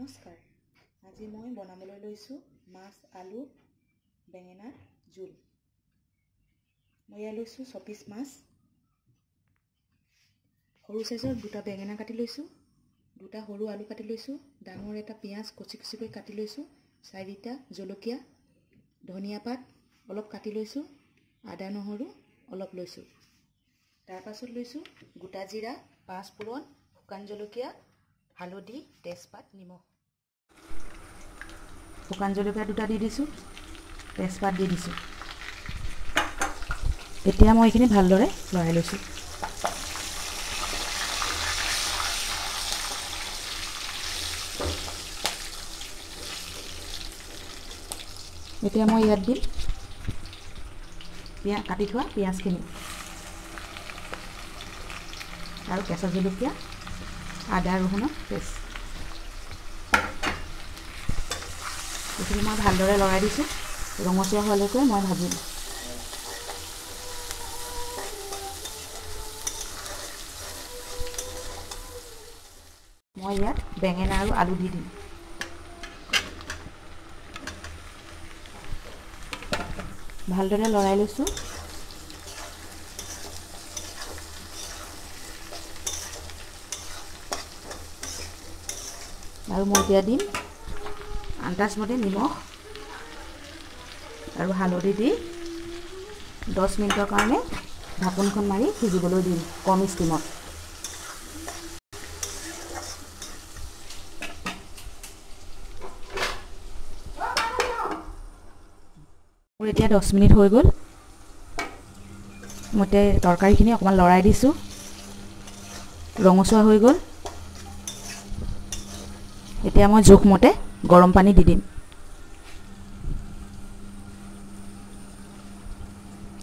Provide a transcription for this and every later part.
নমস্কাৰ, আজি মই বনাবলৈ লৈছোঁ মাছ আলু বেঙেনাৰ জোল। মই এয়া লৈছোঁ 6 পিচ মাছ, সৰু চাইজৰ দুটা বেঙেনা কাটি লৈছোঁ, দুটা সৰু আলু কাটি লৈছোঁ, ডাঙৰ এটা পিঁয়াজ কচি কচিকৈ কাটি লৈছোঁ, 4টা জলকীয়া, ধনিয়া পাত অলপ কাটি লৈছোঁ, আদা নহৰু অলপ লৈছোঁ। তাৰপাছত লৈছোঁ গোটা জিৰা, পাঁচফোৰণ, শুকান জলকীয়া, হালধি, তেজপাত, নিমখ। শুকান জলকীয়া দুটা দি দিছোঁ, তেজপাত দি দিছোঁ। এতিয়া মই এইখিনি ভালদৰে লৰাই লৈছোঁ। এতিয়া মই ইয়াত দিম পিঁয়াজ, কাটি থোৱা পিঁয়াজখিনি আৰু কেঁচা জলকীয়া, আদা ৰহুনৰ পেষ্ট। এইখিনি মই ভালদৰে লৰাই দিছোঁ। ৰঙচুৱা হোৱালৈকে মই ভাজিম। মই ইয়াত বেঙেনা আৰু আলু দি দিম। ভালদৰে লৰাই লৈছোঁ। আৰু মই এতিয়া দিম আন্দাজমতে নিমখ আৰু হালধি দি 10 মিনিটৰ কাৰণে ঢাকোনখন মাৰি সিজিবলৈ দিম কম ষ্টিমত। মোৰ এতিয়া 10 মিনিট হৈ গ'ল। মই এতিয়া তৰকাৰীখিনি অকণমান লৰাই দিছোঁ। ৰঙচুৱা হৈ গ'ল। এতিয়া মই জোখমতে গৰম পানী দি দিম।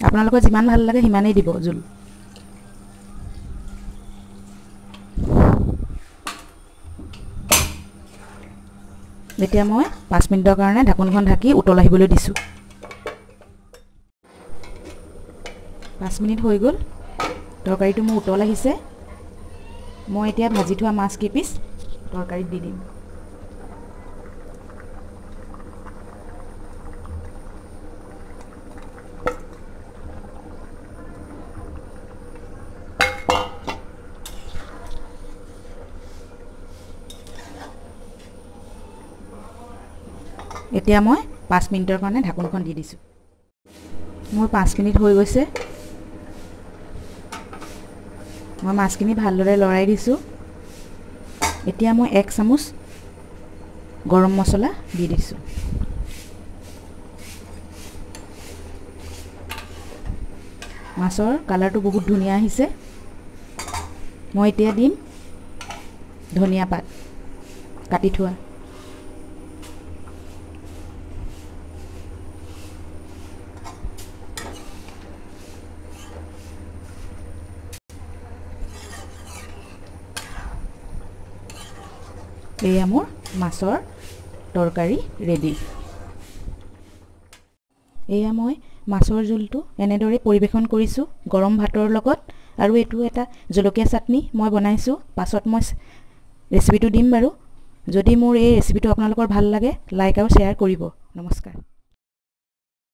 আপোনালোকৰ যিমান ভাল লাগে সিমানেই দিব জোল। এতিয়া মই 5 মিনিটৰ কাৰণে ঢাকোনখন ঢাকি উতল আহিবলৈ দিছোঁ। 5 মিনিট হৈ গ'ল, তৰকাৰীটো মোৰ উতল আহিছে। মই এতিয়া ভাজি থোৱা মাছ কেইপিচ তৰকাৰীত দি দিম। এতিয়া মই 5 মিনিটৰ কাৰণে ঢাকোনখন দি দিছোঁ। মোৰ 5 মিনিট হৈ গৈছে। মই মাছখিনি ভালদৰে লৰাই দিছোঁ। এতিয়া মই এক চামুচ গৰম মছলা দি দিছোঁ। মাছৰ কালাৰটো বহুত ধুনীয়া আহিছে। মই এতিয়া দিম ধনিয়া পাত কাটি থোৱা। এয়া মোৰ মাছৰ তৰকাৰী ৰেডি। এয়া মই মাছৰ জোলটো এনেদৰে পৰিৱেশন কৰিছোঁ গৰম ভাতৰ লগত। আৰু এইটো এটা জলকীয়া চাটনি মই বনাইছোঁ। পাছত মই ৰেচিপিটো দিম বাৰু। যদি মোৰ এই ৰেচিপিটো আপোনালোকৰ ভাল লাগে, লাইক আৰু শ্বেয়াৰ কৰিব। নমস্কাৰ।